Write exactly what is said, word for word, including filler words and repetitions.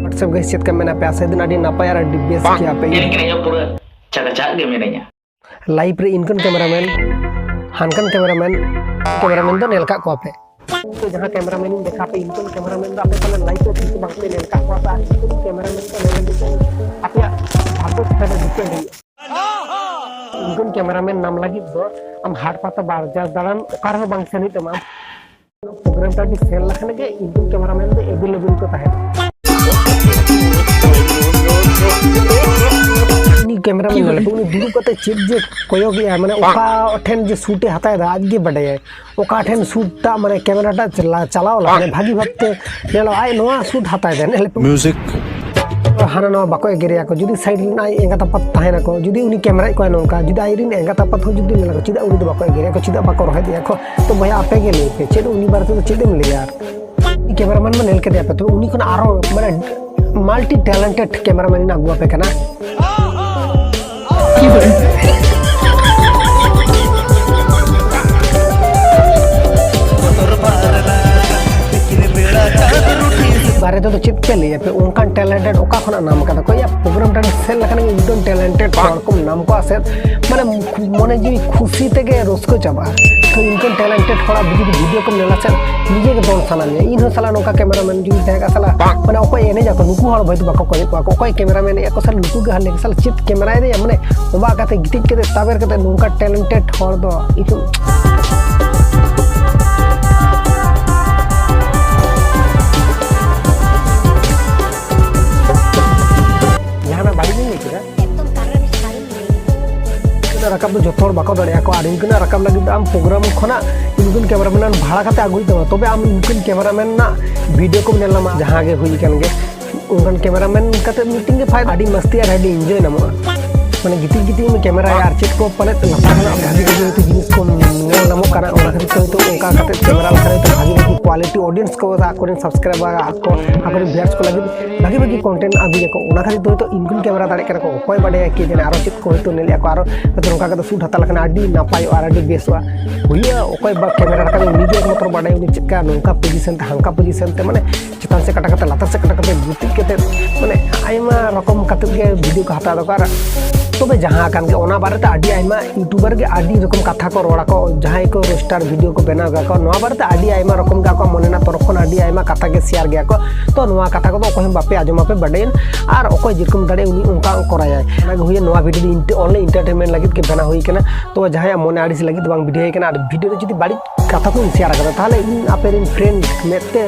WhatsApp guys, ᱪᱮᱫ ᱞᱮᱠᱟ ᱢᱮᱱᱟᱜ ᱯᱮᱭᱟ? ᱟᱥᱟᱭ ᱫᱟᱹᱧ ᱟᱹᱰᱤ ᱱᱟᱯᱟᱭ ᱟᱨ ᱟᱹᱰᱤ ᱵᱮᱥ ᱜᱮᱭᱟ ᱯᱮ᱾ ᱧᱮᱞ ᱠᱟᱹᱱᱟᱹᱧ ᱯᱩᱨᱟᱹ ᱪᱟᱠᱟᱪᱟᱠ ᱜᱮ ᱢᱮᱱᱟᱹᱧᱟ᱾ Live ᱨᱮ ᱤᱱᱠᱟᱹᱱ cameraman, ᱦᱟᱱᱠᱟᱱ cameraman, cameraman ᱫᱚ ᱧᱮᱞ ᱠᱟᱜ ᱠᱚᱣᱟ ᱯᱮ? ᱛᱚ ᱡᱟᱦᱟᱸ cameraman ᱤᱧ ᱫᱮᱠᱷᱟᱣ ᱯᱮ, ᱤᱱᱠᱟᱹᱱ cameraman ᱫᱚ ᱟᱯᱮ ᱯᱟᱞᱮ live ᱨᱮ ᱛᱤᱥ ᱦᱚᱸ ᱵᱟᱝ ᱯᱮ ᱧᱮᱞ ᱠᱟᱜ ᱠᱚᱣᱟ᱾ ᱛᱚ ᱟᱨ ᱤᱱᱠᱟᱹᱱ cameraman ᱠᱚ ᱧᱮᱞ ᱞᱟᱹᱜᱤᱫ ᱛᱮ ᱟᱯᱮᱭᱟᱜ ᱵᱷᱟᱜᱽᱜᱚ ᱪᱮᱛᱟᱱ ᱨᱮ depend ᱦᱩᱭᱩᱜᱼᱟ᱾ ᱤᱱᱠᱟᱹᱱ cameraman ᱧᱟᱢ ᱞᱟᱹᱜᱤᱫ ᱫᱚ ᱟᱢ ᱦᱟᱴ ᱯᱟᱛᱟ ᱵᱟᱡᱟᱨ ᱫᱟᱬᱟᱱ ᱚᱠᱟ ᱨᱮᱦᱚᱸ ᱵᱟᱝ ᱥᱮᱱ ᱦᱩᱭᱩᱜ ᱛᱟᱢᱟ᱾ Program ᱴᱟᱺᱰᱤ ᱥᱮᱱ ᱞᱮᱠᱷᱟᱱ ᱜᱮ ᱤᱱᱠᱟᱹᱱ cameraman ᱫᱚ available ᱠᱚ ᱛᱟᱦᱮᱱᱟ᱾ ᱩᱱᱤ cameraman ᱧᱮᱞ ᱯᱮ, ᱩᱱᱤ ᱫᱩᱲᱩᱵ ᱠᱟᱛᱮ ᱪᱮᱫ ᱡᱮ ᱠᱚᱭᱚᱜᱮᱜᱼᱟ, ᱢᱟᱱᱮ ᱚᱠᱟ ᱴᱷᱮᱱ ᱡᱮ shoot ᱮ ᱦᱟᱛᱟᱣ ᱮᱫᱟ ᱟᱡ ᱜᱮ ᱵᱟᱰᱟᱭᱟᱭ᱾ ᱚᱠᱟ ᱴᱷᱮᱱ shoot ᱴᱟᱜ, ᱢᱟᱱᱮ camera ᱴᱟᱜ ᱪᱟᱞᱟ-, ᱪᱟᱞᱟᱣ ᱞᱮᱠᱷᱟᱱ ᱵᱷᱟᱹᱜᱤ ᱵᱷᱟᱵᱛᱮ ᱧᱮᱞᱚᱜᱼᱟ, ᱟᱡ ᱱᱚᱣᱟ shoot ᱦᱟᱛᱟᱣ ᱮᱫᱟ, ᱧᱮᱞ ᱯᱮ᱾ Music᱾ ᱦᱟᱱᱟ ᱱᱟᱣᱟ ᱵᱟᱠᱚ ᱮᱜᱮᱨᱮᱭᱟ ᱠᱚ, ᱡᱩᱫᱤ side ᱨᱮᱱ ᱟᱡ ᱮᱸᱜᱟᱛ ᱟᱯᱟᱛ ᱛᱟᱦᱮᱱᱟᱠᱚ, ᱡᱩᱫᱤ ᱩᱱᱤ camera ᱮᱫ ᱠᱚᱣᱟᱭ ᱱᱚᱝᱠᱟ, ᱡᱩᱫᱤ ᱟᱡ ᱨᱮᱱ ᱮᱸᱜᱟᱛ ᱟᱯᱟᱛ ᱦᱚᱸ ᱡᱩᱫᱤ ᱧᱮᱞ ᱟᱠᱚ, ᱪᱮᱫᱟᱜ ᱩᱱᱤ ᱫᱚ ᱵᱟᱠᱚ ᱮᱜᱮᱨᱮᱭᱟ ᱠᱚ, ᱪᱮᱫᱟᱜ ᱵᱟᱠᱚ ᱨᱚᱦᱮᱫᱮᱭᱟ ᱠᱚ? ᱛᱚ ᱵᱚᱭᱦᱟ, ᱟᱯᱮ ᱜᱮ ᱞᱟᱹᱭ ᱯᱮ, ᱪᱮᱫ ᱩᱱᱤ ᱵᱟᱨᱮ ᱛᱮᱫᱚ ᱪᱮᱫ ᱮᱢ ᱞᱟᱹᱭᱟ? ᱟᱨ cameraman ᱢᱟ ᱧᱮᱞ ᱠᱮᱫᱮᱭᱟ ᱯᱮ, ᱛᱚᱵᱮ ᱩᱱᱤ ᱠᱷᱚᱱ ᱟᱨᱚ ᱢᱟᱱᱮ multi talented cameraman ᱤᱧ ᱟᱹᱜᱩ ᱟᱯᱮ ᱠᱟᱱᱟ᱾ ᱵᱟᱨᱮ ᱛᱮᱫᱚ ᱪᱮᱫ ᱯᱮ ᱞᱟᱹᱭᱟ ᱯᱮ? ᱚᱱᱠᱟᱱ talented ᱚᱠᱟ ᱠᱷᱚᱱᱟᱜ ᱧᱟᱢ ᱠᱟᱫᱟ ᱠᱚ? ᱭᱟ, program ᱴᱟᱺᱰᱤ ᱥᱮᱱ ᱞᱮᱠᱷᱟᱱ ᱜᱮ ᱮᱠᱫᱚᱢ talented ᱦᱚᱲ ᱠᱚᱢ ᱧᱟᱢ ᱠᱚᱣᱟ ᱥᱮ, ᱢᱟᱱᱮ ᱢᱚᱱᱮ ᱡᱤᱣᱤ ᱠᱷᱩᱥᱤ ᱛᱮᱜᱮ ᱨᱟᱹᱥᱠᱟᱹ ᱪᱟᱵᱟᱜᱼᱟ᱾ ᱛᱚ ᱤᱱᱠᱟᱹᱱ talented ᱦᱚᱲᱟᱜ ᱡᱩᱫᱤ video ᱠᱚᱢ ᱧᱮᱞᱟ ᱥᱮ, ᱱᱤᱡᱮ ᱜᱮ ᱫᱚᱱ ᱥᱟᱱᱟ ᱢᱮᱭᱟ᱾ ᱤᱧ ᱦᱚᱸ ᱥᱟᱞᱟ ᱱᱚᱝᱠᱟ cameraman ᱡᱩᱫᱤ ᱛᱟᱦᱮᱸ ᱠᱚᱜᱼᱟ ᱥᱟᱞᱟ, ᱢᱟᱱᱮ ᱚᱠᱚᱭ ᱮᱱᱮᱡ ᱟᱠᱚ ᱱᱩᱠᱩ ᱦᱚᱲ ᱦᱚᱭᱛᱳ ᱵᱟᱠᱚ ᱠᱚᱭᱚᱜ ᱠᱚᱣᱟ, ᱚᱠᱚᱭ cameraman ᱮᱫ ᱟᱠᱚ ᱥᱟᱞᱟ ᱱᱩᱠᱩ ᱜᱮ ᱦᱟᱞᱮ ᱥᱟᱞᱟ ᱪᱮᱫ camera ᱮᱫᱟᱭᱟ, ᱢᱟᱱᱮ ᱚᱵᱟᱜ ᱠᱟᱛᱮ ᱜᱤᱛᱤᱡ ᱠᱟᱛᱮ ᱛᱟᱵᱮᱨ ᱠᱟᱛᱮ ᱱᱚᱝᱠᱟ talented ᱦᱚᱲ ᱫᱚ ᱤᱧ ᱡᱟᱦᱟᱱᱟᱜ ᱵᱟᱹᱲᱤᱡ ᱤᱧ ᱞᱟᱹᱭ ᱠᱮᱫᱟ? ᱮᱠᱫᱚᱢ ᱛᱟᱨᱟ ᱨᱮ ᱥᱟᱹᱨᱤᱢ ᱞᱟᱹᱭ ᱠᱮᱫᱟ᱾ ᱤᱱᱠᱟᱹᱱᱟᱜ ᱨᱟᱠᱟᱵ ᱫᱚ ᱡᱚᱛᱚ ᱦᱚᱲ ᱵᱟᱠᱚ ᱫᱟᱲᱮᱭᱟᱜᱼᱟ ᱠᱚ, ᱟᱨ ᱤᱱᱠᱟᱹᱱᱟᱜ ᱨᱟᱠᱟᱵ ᱞᱟᱹᱜᱤᱫ ᱫᱚ ᱟᱢ program ᱠᱷᱚᱱᱟᱜ ᱤᱱᱠᱟᱹᱱ cameraman ᱵᱷᱟᱲᱟ ᱠᱟᱛᱮ ᱟᱹᱜᱩᱭ ᱛᱟᱢᱟ, ᱛᱚᱵᱮ ᱟᱢ ᱤᱱᱠᱟᱹᱱ cameraman ᱨᱮᱱᱟᱜ video ᱠᱚᱢ ᱧᱮᱞ ᱧᱟᱢᱟ᱾ ᱡᱟᱦᱟᱸ ᱜᱮ ᱦᱩᱭ ᱟᱠᱟᱱ ᱜᱮ, ᱚᱱᱠᱟᱱ cameraman ᱠᱟᱛᱮ meeting ᱜᱮ ᱯᱷᱟᱭᱫᱟ, ᱟᱹᱰᱤ ᱢᱟᱥᱛᱤ ᱟᱨ ᱟᱹᱰᱤ enjoy ᱧᱟᱢᱚᱜᱼᱟ᱾ ᱢᱟᱱᱮ ᱜᱤᱛᱤᱡ ᱜᱤᱛᱤᱡ ᱮᱢ ᱠᱮᱢᱮᱨᱟᱭᱟ ᱟᱨ ᱪᱮᱫ ᱠᱚ ᱯᱟᱞᱮᱫ ᱞᱟᱛᱟᱨ ᱠᱷᱚᱱᱟᱜ ᱵᱷᱟᱜᱤ ᱵᱷᱟᱜᱤ ᱦᱚᱭᱛᱳ ᱡᱤᱱᱤᱥ ᱠᱚ ᱧᱮᱞ ᱧᱟᱢᱚᱜ ᱠᱟᱱᱟ, ᱚᱱᱟ ᱠᱷᱟᱹᱛᱤᱨ ᱛᱮ ᱦᱚᱭᱛᱳ ᱚᱱᱠᱟ ᱠᱟᱛᱮ ᱠᱮᱢᱮᱨᱟ ᱞᱮᱠᱷᱟᱱ ᱦᱚᱭᱛᱳ ᱵᱷᱟᱜᱤ ᱵᱷᱟᱜᱤ quality audience ᱠᱚ, ᱟᱠᱚᱨᱮᱱ subscriber, ᱟᱠᱚ ᱟᱠᱚᱨᱮᱱ viewers ᱠᱚ ᱞᱟᱹᱜᱤᱫ ᱵᱷᱟᱜᱤ ᱵᱷᱟᱜᱤ content ᱟᱹᱜᱩᱭᱟᱠᱚ᱾ ᱚᱱᱟ ᱠᱷᱟᱹᱛᱤᱨ ᱛᱮ ᱦᱚᱭᱛᱳ ᱤᱧ ᱠᱚᱧ ᱠᱮᱢᱮᱨᱟ ᱫᱟᱲᱮᱭᱟᱜ ᱠᱟᱱᱟ ᱠᱚ, ᱚᱠᱚᱭ ᱵᱟᱰᱟᱭᱟ, ᱠᱮ ᱡᱟᱱᱮ ᱟᱨᱚ ᱪᱮᱫ ᱠᱚ ᱦᱚᱭᱛᱳ ᱧᱮᱞᱮᱫᱼᱟ ᱠᱚ, ᱟᱨᱚ ᱦᱚᱭᱛᱳ ᱱᱚᱝᱠᱟ ᱠᱟᱛᱮ shoot ᱦᱟᱛᱟᱣ ᱞᱮᱠᱷᱟᱱ ᱟᱹᱰᱤ ᱱᱟᱯᱟᱭᱚᱜᱼᱟ ᱟᱨ ᱟᱹᱰᱤ ᱵᱮᱥᱚᱜᱼᱟ᱾ ᱦᱩᱭᱩᱜᱼᱟ, ᱚᱠᱚᱭ ᱵᱟ ᱠᱮᱢᱮᱨᱟ ᱨᱟᱠᱟᱵ ᱩᱱᱤ ᱜᱮ ᱮᱠᱢᱟᱛᱨᱚ ᱵᱟᱰᱟᱭᱟ, ᱩᱱᱤ ᱪᱮᱫ ᱠᱟ ᱱᱚᱝᱠᱟ position ᱛᱮ ᱦᱟᱱᱠᱟ position ᱛᱮ, ᱢᱟᱱᱮ ᱪᱮᱛᱟᱱ ᱥᱮᱫ ᱠᱟᱴᱟ ᱠᱟᱛᱮ ᱞᱟᱛᱟᱨ ᱥᱮᱫ ᱠᱟᱴᱟ ᱠᱟᱛᱮ ᱜᱤᱛᱤᱡ ᱠᱟᱛᱮ, ᱢᱟᱱᱮ ᱟᱭᱢᱟ ᱨᱚᱠᱚᱢ ᱠᱟᱛᱮ ᱜᱮ video ᱠᱚ ᱦᱟᱛᱟᱣ ᱫᱟᱠᱚ᱾ ᱟᱨ ᱛᱚᱵᱮ ᱡᱟᱦᱟᱸ ᱠᱟᱱ ᱜᱮ, ᱚᱱᱟ ᱵᱟᱨᱮᱛᱮ ᱟᱹᱰᱤ ᱟᱭᱢᱟ YouTuber ᱜᱮ ᱟᱹᱰᱤ ᱨᱚᱠᱚᱢ ᱠᱟᱛᱷᱟ ᱠᱚ ᱨᱚᱲᱟ ᱠᱚ, ᱡᱟᱦᱟᱸᱭ ᱠᱚ roaster video ᱠᱚ ᱵᱮᱱᱟᱣ ᱜᱮᱭᱟ ᱠᱚ, ᱱᱚᱣᱟ ᱵᱟᱨᱮᱛᱮ ᱟᱹᱰᱤ ᱟᱭᱢᱟ ᱨᱚᱠᱚᱢ ᱜᱮ ᱟᱠᱚᱣᱟᱜ ᱢᱚᱱᱮ ᱨᱮᱱᱟᱜ ᱛᱚᱨᱚᱯ ᱠᱷᱚᱱ ᱟᱹᱰᱤ ᱟᱭᱢᱟ ᱠᱟᱛᱷᱟ ᱜᱮ share ᱜᱮᱭᱟ ᱠᱚ᱾ ᱛᱚ ᱱᱚᱣᱟ ᱠᱟᱛᱷᱟ ᱠᱚᱫᱚ ᱚᱠᱚᱭ ᱦᱚᱸ ᱵᱟᱯᱮ ᱟᱸᱡᱚᱢᱟ, ᱯᱮ ᱵᱟᱰᱟᱭᱮᱱ᱾ ᱟᱨ ᱚᱠᱚᱭ ᱡᱮᱨᱚᱠᱚᱢ ᱫᱟᱲᱮᱭᱟᱜᱼᱟ ᱩᱱᱤ ᱚᱱᱠᱟ ᱠᱚᱨᱟᱭᱟᱭ᱾ ᱚᱱᱟ ᱜᱮ ᱦᱩᱭᱮᱱ, ᱱᱚᱣᱟ video ᱫᱚ ᱤᱱᱴᱮ-, only entertainment ᱞᱟᱹᱜᱤᱫ ᱜᱮ ᱵᱮᱱᱟᱣ ᱦᱩᱭ ᱠᱟᱱᱟ᱾ ᱛᱚ ᱡᱟᱦᱟᱸᱭᱟᱜ ᱢᱚᱱᱮ ᱟᱹᱲᱤᱥ ᱞᱟᱹᱜᱤᱫ ᱫᱚ ᱵᱟᱝ video ᱦᱩᱭ ᱠᱟᱱᱟ᱾ ᱟᱨ video ᱨᱮ ᱡᱩᱫᱤ ᱵᱟᱹᱲᱤᱡ ᱠᱟᱛᱷᱟ ᱠᱚᱧ share ᱠᱟᱫᱟ, ᱛᱟᱦᱚᱞᱮ ᱤᱧ ᱟᱯᱮ ᱨᱮᱱ friend ᱢᱮᱫ ᱛᱮ